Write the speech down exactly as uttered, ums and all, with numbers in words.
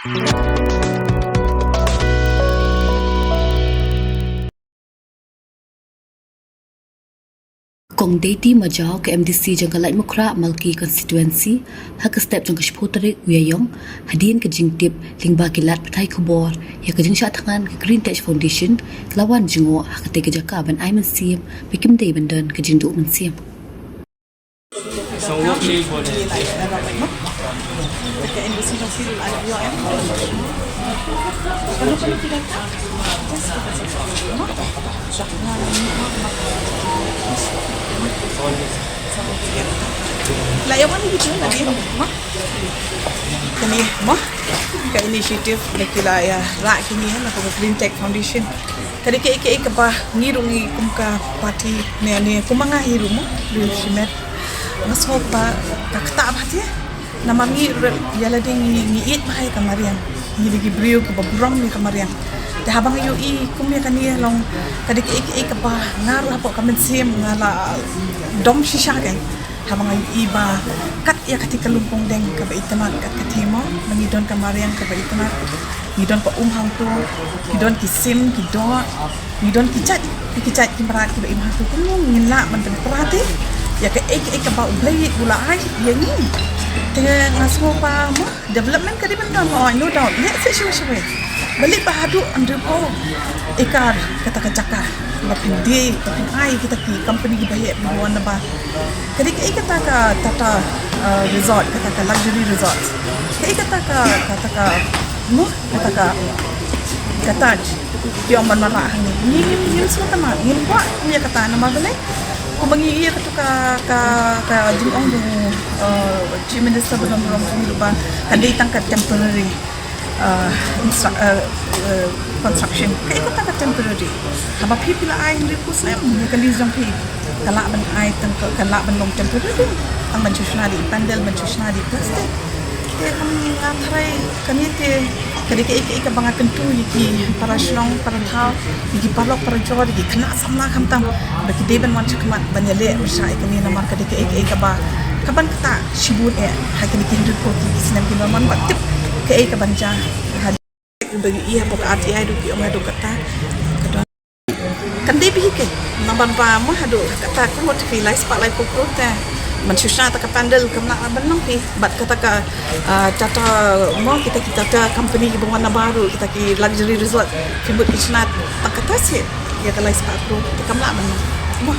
Kong Deiti Majaw, ka M D C jong ka Laitumkhrah Malki Constituency, ha ka step jong ka shiphew tarik u Ïaïong, hadien ka jingtip lyngba ki lad pathai khubor ïa ka jingshah thngan ka Green Tech Foundation, ka la wan jngoh ha katei ka jaka ban ai mynsiem ba kim dei ban don ka jingduh mynsiem. La ïa wan ki jong lagi, ma. Kane, ma. Ka initiative na ki la ïa rah kine na ka Green Tech Foundation. Ka dei kaei kaei kaba ngi ruh ngi kum ka party ne ne kum nga hi ruh mo, ruh shimet. Nga sngew ba ka ktah bha te. Namar ngi ruh ïa lade ngi ngi ïeit bha ïa ka mariang. Ngi dei ki briew kiba burom ïa ka mariang. Te haba nga ïohi kum ïa kane long ka dei kaei kaei kaba nga ruh hapoh ka mynsiem nga la dom shisha kein. Haba nga ïohi ba kat ïa kata ka lympung deng kaba itynnad kat kata mo, ba ngi don ka mariang kaba itynnad, ngi don ka um hangto, ngi don ki sim, ki doh, ngi don ki jait, ki jait ki mrad kiba im hangto, kumno ngin lah ban pynpra te ïa kaei kaei kaba U Blei u la ai ïa ngi. Te nga sngew ba mo development ka dei ban don, oh, no doubt. Leh seh shawei shawei. Balei ba haduh hynriew phew ekar kata ka jaka ba phin die, ba phin ai kita ki company kiba heh ba wan na ba. Ka dei kaei kata ka Tata, uh, Resort, kata ka luxury resort. Kaei kata ka, kata ka, mo, kata ka, ka Taj. Ki ong ban wanrah hangne. Ngi ngim, ngim sngewtynnat, ngim kwah ïa kata namar balei. Kumba ngi ïa katu ka, ka, ka jingong jong, uh, Chief Minister ba don burom jong ngi ruh ba kan dei tang ka temporary, uh, instru-, uh, uh, construction. Kaei kata ka temporary. Haba phi phi la ai hynriew phew snem ïa ka lease jong phi. Ka lah ban ai tang ka, ka lah ban long temporary. Tang ban shu shna da i pandal, ban shu shna da i plastik. Te kam nga tharai kane te ka dei kaei kaei kaba nga kyntu ïa ki para shnong, para thaw, ïa ki paralok para jor, ïa ki khynnah samla khamtam ba ki dei ban wan shakhmat ban ïaleh pyrshah ïa kane namar ka dei kaei kaei kaba kaban ktah shibun eh ha kine ki hynriew phew ki snem ki ban wan, bad tip kaei kaban jia. Hadien ba ngi ïa hapoh ka R T I ruh ki ong haduh katta ka don. Kan dei bha hi keiñ namar ba mo haduh katta ka mut phi lai spah laiphew klur te ban shu shna ta ka pandal kam lah ban long phi. Bad kata ka, ah, Tata mo, kita ki Tata company kiba wan na baroh, kita ki luxury resort, phi mut ki shna tang katta seh ïa ka lai spah klur te kam lah ban long mo.